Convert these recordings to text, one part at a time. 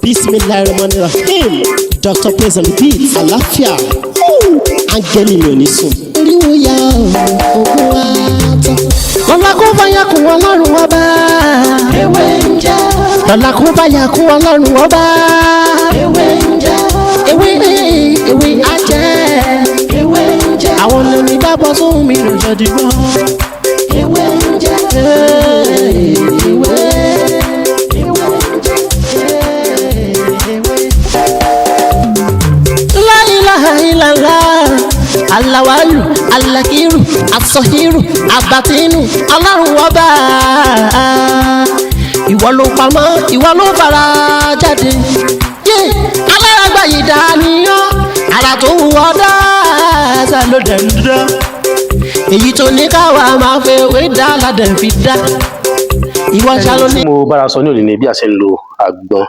Bismillahirrahmanirrahim. Dr. Praise on the beat. Àlàáfíà. Áńgẹ́lì mi ò ní sùn. Oríwo ya ògùn wa tán. Lọ́la kó bá yà kún Ọlọ́run Ọba. Ewé ń jẹ́. Lọ́la kó bá yà kún Ọlọ́run Ọba. Ewé ń jẹ́. Ewé ewé á jẹ́. Ewé ń jẹ́. Àwọn lèmi dábọ̀ sóhun mi lò jẹ́ dìgbọ́. Ewé ń jẹ́. Ewé. Ewé ń jẹ́. Ewé. La ilaha illallah. Alawalu, alakiru, asọ̀hírù, abatinu, Ọlọ́run Ọba. Ìwọ ló pamọ́, ìwọ ló fara jáde. Yé, alárágbá yìí dániyàn, ara tó wù ọ́ dáadáa ló dẹ̀ ń dán. Èyí tó ní káwa máa fẹ́ wé dá ládẹ̀ fi dá. Ìwọ ṣá ló ní. Tí mo bára sọ ní òní ni bí a ṣe ń lo àgbọn.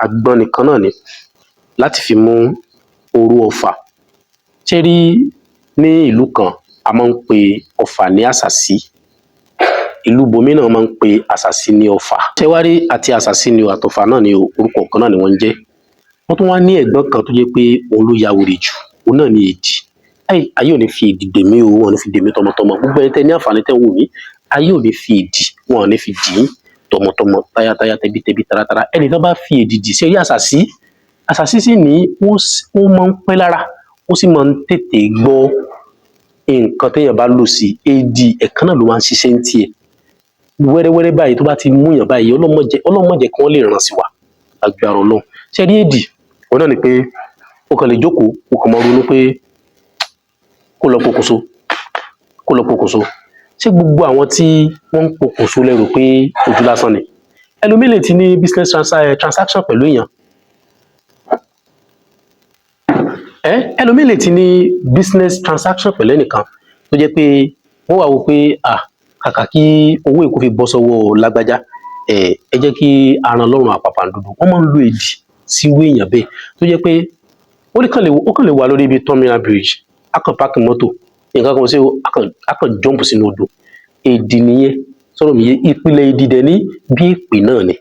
Àgbọn nìkan náà ni láti fi mú oró ọfà. Ṣé rí, ní ìlú kan, a máa ń pe ọfà ní àsàsí. Ìlú ibòmíì náà máa ń pe àsàsí ní ọfà. Ṣé wá rí, àti àsàsí ni o àtọfà náà ni o, orúkọ kan náà ni wọ́n ń jẹ́. Wọ́n tún wá ní ẹ̀gbọ́n kan tó jẹ́ pé òun ló ya wèrè jù, òun náà ni èdì. Ayé ò ní fi èdì dè mí o, wọn ò ní fi dè mí tọmọtọmọ. Gbogbo ẹni tẹ́ ní àǹfààní tẹ́ ń wò mí, ayé ò ní fi èdì, wọn ò ní fi dì í tọmọtọmọ, táyátáyá, tẹbítẹbí, taratara. Ẹni tó bá fi èdì dì, ṣe rí àsàsí, àsàsí sì ní ó máa ń pẹ́ lára, ó sì máa ń tètè gbọ́ nǹkan téèyàn bá lò sí. Èdì, ẹ̀ẹ̀kan náà ló máa ń ṣiṣẹ́ ní tiẹ̀, wẹ́rẹ́wẹ́rẹ́ báyìí. Tó bá ti mú yàn báyìí, Ọlọ́run má jẹ́ kí wọ́n lè ràn sí wa, agbára Ọlọ́run. Ṣé rí èdì, òun náà ni pé o kàn lè jókòó, o kàn máa ronú pé kó lọ pokùnso, kó lọ pokùnso. Ṣé gbogbo àwọn tí wọ́n ń pokùnso lẹ́rù pé ojú lásán ni? Ẹlòmíì lè ti ní business transaction pẹ̀lú èèyàn. Ẹlòmíì lè ti ní business transaction pẹ̀lú ẹnìkan tó jẹ́ pé wọ́n wá wò pé, ah, kàkà kí owó èkó fi bọ́ sọ́wọ́ lágbájá, ẹ jẹ́ kí aran lọ́rùn àpàpàǹdodo. Wọ́n máa ń lo èdì sí irú èèyàn bẹ́ẹ̀ tó jẹ́ pé ó kàn lè wà lórí ibi terminal bridge, á kàn park mọ́tò, nǹkan kan sí, á kàn jump sínú odò. Èdì nìyẹn. Sọ̀rọ̀ mi yé? Ìpìlẹ̀ èdì dẹ̀ ní bí èpè náà ni.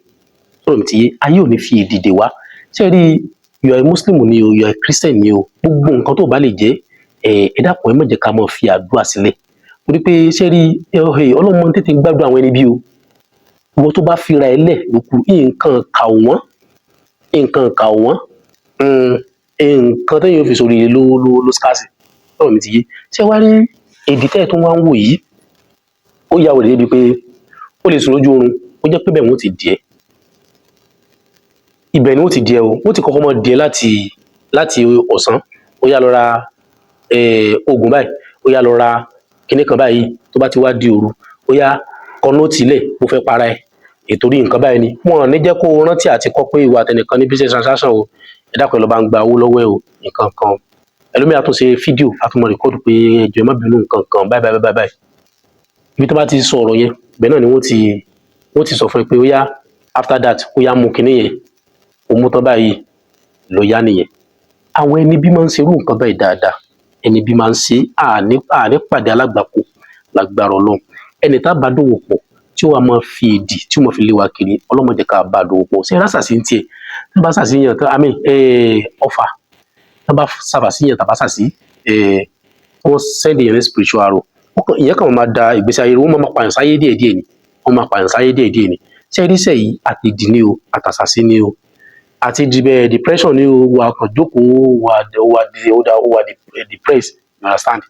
Sọ̀rọ̀ mi ti yé? Ayé ò ní fi èdì dè wá. Ṣé rí, you are a Muslim ni o, you are a Christian ni o, gbogbo nǹkan tó bá lè jẹ́, ẹ dákun, ẹ má jẹ́ ká máa fi àdúrà sílẹ̀, torí pé, ṣé rí, Ọlọ́run máa ń tètè gbàdúrà àwọn ẹni bí o. Ìwọ tó bá fira ẹ lẹ̀ lókù, nǹkan kà wọ́n, nǹkan kà wọ́n, nǹkan téèyàn fi sórí ló scarce. Sọ̀rọ̀ mi ti yé? Ṣé wá rí èdè tẹ́ ẹ̀ tó wá ń wò yìí, ó ya wèrè débi pé ó lè sùn lójú oorun, ó jẹ́ pé bẹ́ẹ̀ wọ́n ti dì ẹ́, ibẹ̀ ni wọ́n ti dì ẹ́ o. Wọ́n ti kọ́kọ́ mọ́ dì ẹ́ láti ọ̀sán. Ó yá, lọ ra oògùn báyìí, ó yá, lọ ra kinní kan báyìí. Tó bá ti wá di òru, ó yá, kọ note lẹ̀, mo fẹ́ para ẹ̀, ètòrí nǹkan báyìí ni. Wọn ò ní jẹ́ kó o rántí àti kọ́ pé ìwà àtẹnìkan ní business transaction o. Ẹ dákun, ẹ lọ bá ń gba owó lọ́wọ́ ẹ o, nǹkan kan. Ẹlòmíì á tún ṣe fídíò, á tún mọ record pé ẹ jọ̀ọ́, ẹ má bínú, nǹkan kan báyìí báyìí báyìí báyìí. Ibi tó bá ti sọ ọ̀rọ̀ yẹn, ibẹ̀ náà ni wọ́n ti sọ fún ẹ pé ó yá, after that, ó yá, mú kinní yẹn. Ó mú tán báyìí ló yá nìyẹn. Àwọn ẹni bí máa ń ṣerú nǹkan báyìí dáadáa, ẹni bí máa ń ṣe. Àní pàdé alágbàkó lágbára Ọlọ́run. Ẹni tá a bá dòwò pọ̀ tí ó wàá máa fi èdì tí ó máa fi lé wa kiri, Ọlọ́mọ jẹ́ ká bá a dòwò pọ̀. Ṣé rásàsí ń tiẹ̀ tí wọ́n bá ṣàṣìyàn tán, àmì ọfà tí wọ́n bá ṣàfàṣìyàn tàbá ṣàṣì, wọ́n send yẹn ní spiritual arrow, ìyẹn kàn máa da ìgbésí ayé rẹ̀. Wọ́n máa pààyàn sáyé díẹ̀díẹ̀ ni, wọ́n máa pààyàn sáyé díẹ̀díẹ̀ ni. Ṣé ríṣẹ́ yìí, àtẹ̀dì ni o, àtàṣàsí ni o, àti depression ni o, wà kàn jókòó, wà depressed, you understand?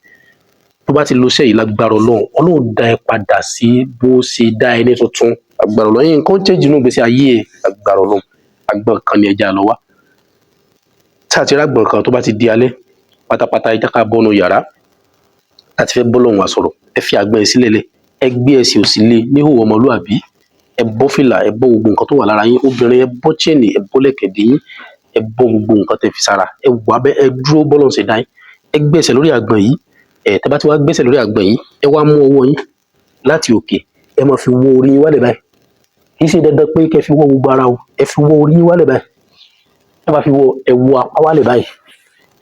Tó bá ti lo iṣẹ́ yìí, lágbára Ọlọ́run, Ọlọ́run dá ẹ padà sí bó ṣe dá ẹ ní tuntun. Lágbára Ọlọ́run, nǹkan change inú ìgbésí ayé ẹ. Lágbára Ọlọ́run. Àgbọn kan ni ẹja lọ wá tí a ti rágbọ̀n kan. Tó bá ti di alẹ́ pátápátá, ẹ jẹ́ ká bọ́nu yàrá láti fẹ́ bọ́lọ́run wa sọ̀rọ̀. Ẹ fi àgbọn yẹn sílẹ̀ lẹ̀, ẹ gbé ẹsẹ̀ òsì lé níhòòhò ọmọlúàbí, ẹ bọ́ fìlà, ẹ bọ́ gbogbo nǹkan tó wà lára yín. Obìnrin, ẹ bọ́ chain, ẹ bọ́ lẹ̀kẹ̀dẹ̀ yín, ẹ bọ́ gbogbo nǹkan tẹ́ fi sára, ẹ wà bẹ́, ẹ dúró bọ́lọ́run ṣe dá yín. Ẹ gbé ẹsẹ̀ lórí àgbọn yìí. Ẹ tẹ́ bá ti wá gbẹ́sẹ̀ lórí àgbọn yìí, ẹ wá mú ọwọ́ yín láti òkè, ẹ máa fi wọ́ orí yín wálẹ̀ báyìí. Kì í ṣe dandan pé kẹ́ fi wọ́ gbogbo ara o. Ẹ fi wọ́ orí yín wálẹ̀ báyìí. Ẹ bá fi wọ́, ẹ wọ́ apá wálẹ̀ báyìí,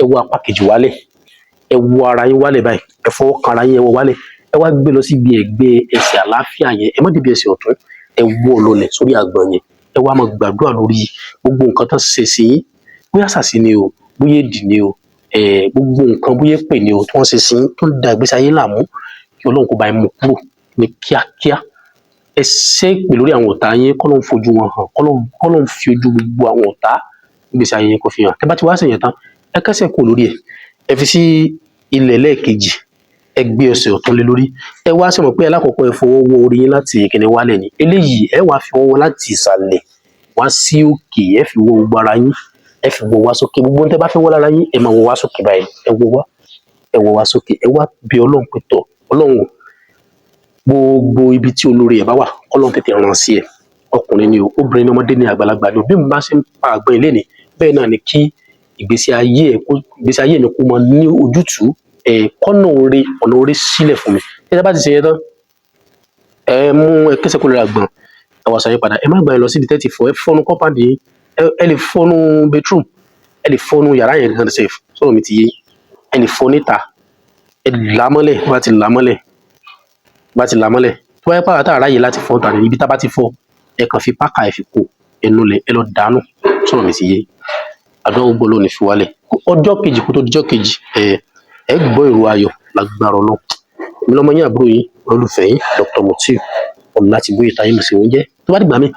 ẹ wọ́ apá kejì wálẹ̀, ẹ wọ́ ara yín wálẹ̀ báyìí, ẹ fọwọ́ kan ara yín, ẹ wọ́ wálẹ̀. Ẹ wá gbé lọ síbi ẹ̀gbẹ́ ẹsẹ̀ àlàáfíà yẹn. Ẹ má débi ẹsẹ̀ ọ̀tún, ẹ wọ́ lọlẹ̀ sórí àgbọn yẹn. Ẹ wá máa gbàdúrà lórí gbogbo nǹkan tó ṣe sí yín, bóyá àṣàsí ni o, bóyá èdì ni o, gbogbo nǹkan, bóyá èpè ni o, tí wọ́n ṣe sí yín tó ń da ìgbésí ayé láàmú, kí Ọlọ́run kó bá yín mú kúrò ní kíákíá. Ẹ ṣe pè lórí àwọn ọ̀tá yín, kọ́lọ́run fojú wọn hàn, kọ́lọ́run fi ojú gbogbo àwọn ọ̀tá ìgbésí ayé yín kó fi hàn. Tẹ́ bá ti wá ṣèyẹn tán, ẹ kẹ́sẹ̀ kúrò lórí ẹ̀, ẹ fi sí ilẹ̀ lẹ́ẹ̀kejì, ẹ gbé ẹsẹ̀ ọ̀tún lé lórí. Ẹ wá sọ̀rọ̀ pé alákọ̀ọ́kọ́, ẹ fọwọ́ wọ orí yín láti ìkíni wálẹ̀ ni. Eléyìí, ẹ wá fi ọwọ́ láti ìsàlẹ̀ wá sí òkè, ẹ fi wọ gbogbo ara yín, ẹ fi wọ wá sókè. Gbogbo ohun tẹ́ bá fẹ́ wọ́ lára yín, ẹ máa wọ wá sókè báyìí. Ẹ wọ wá, ẹ wọ wá sókè. Ẹ wá bí Ọlọ́run pé, tọ̀ Ọlọ́run o, gbogbo ibi tí olórí ẹ bá wà, Ọlọ́run tètè ràn sí ẹ. Ọkùnrin ni o, obìnrin ni, ọmọdé ni, àgbàlagbà ni o, bí mo bá ṣe ń pa àgbọn ilé ni, bẹ́ẹ̀ náà ni kí ìgbésí ayé ẹ kó, ìgbésí ayé mi kó máa ní ojútùú ẹ, kọ́nà oore, ọ̀nà oore sílẹ̀ fún mi. Ẹ bá ti ṣe yẹn tán, ẹ mú ẹ kẹsẹ̀ kó lórí àgbọn, ẹ wá sáré padà. Ẹ má gbà yín lọ síbi tẹ́ ti fọ. Ẹ fọ́nú compound yín, ẹ lè fọ́nú bedroom, ẹ lè fọ́nú yàrá yẹn gan sef. Sọ̀rọ̀ mi ti yé? Ẹ lè fọ́ níta. Ẹ là á mọ́lẹ̀. Bá ti là á mọ́lẹ̀, bá ti là á mọ́lẹ̀, tó bá yẹ pàrọ̀ tá a ráyè láti fọ́ ta ní ibi tá a bá ti fọ́, ẹ kàn fi pákà, ẹ fi kó ẹnu lẹ̀, ẹ lọ dànù. Sọ̀rọ̀ mi ti yé? Àdúrà gbogbo ló ní fi wálẹ̀. Ọjọ́ kejì, kó tó dijọ́ kejì, ẹ gbọ́ ìró ayọ̀ lágbára Ọlọ́run. Èmi lọ́mọ yín, àbúrò yín, olólùfẹ́ yín, Dr. Mutiu Ọlátìbóyè táyé mọ̀ sí oúnjẹ. Tó bá dìgbà míì,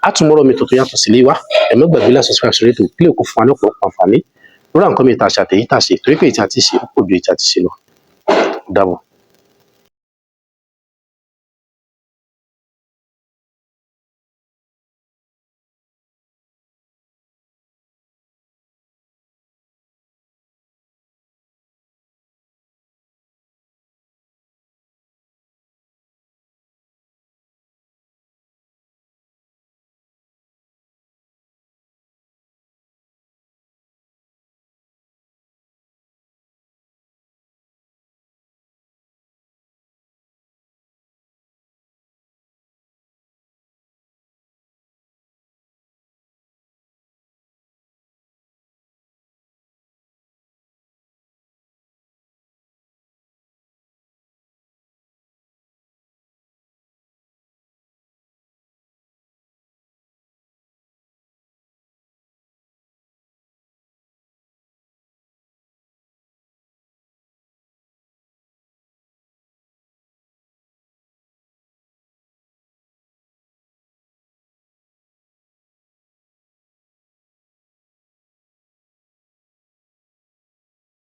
á tún mọ́rọ̀ mi tuntun yàtọ̀ sílé wa. Ẹ má gbàgbé láti subscribe sórí ètò kílè kó fún wa ní ọ̀pọ̀lọpọ̀ àǹfààní lórí àwọn nǹkan mi ìta àṣà àtẹ̀yí tà ṣe, torí pé ìta àti ṣe ó pọ̀ ju ìta àti ṣe lọ. Ó dàbọ̀.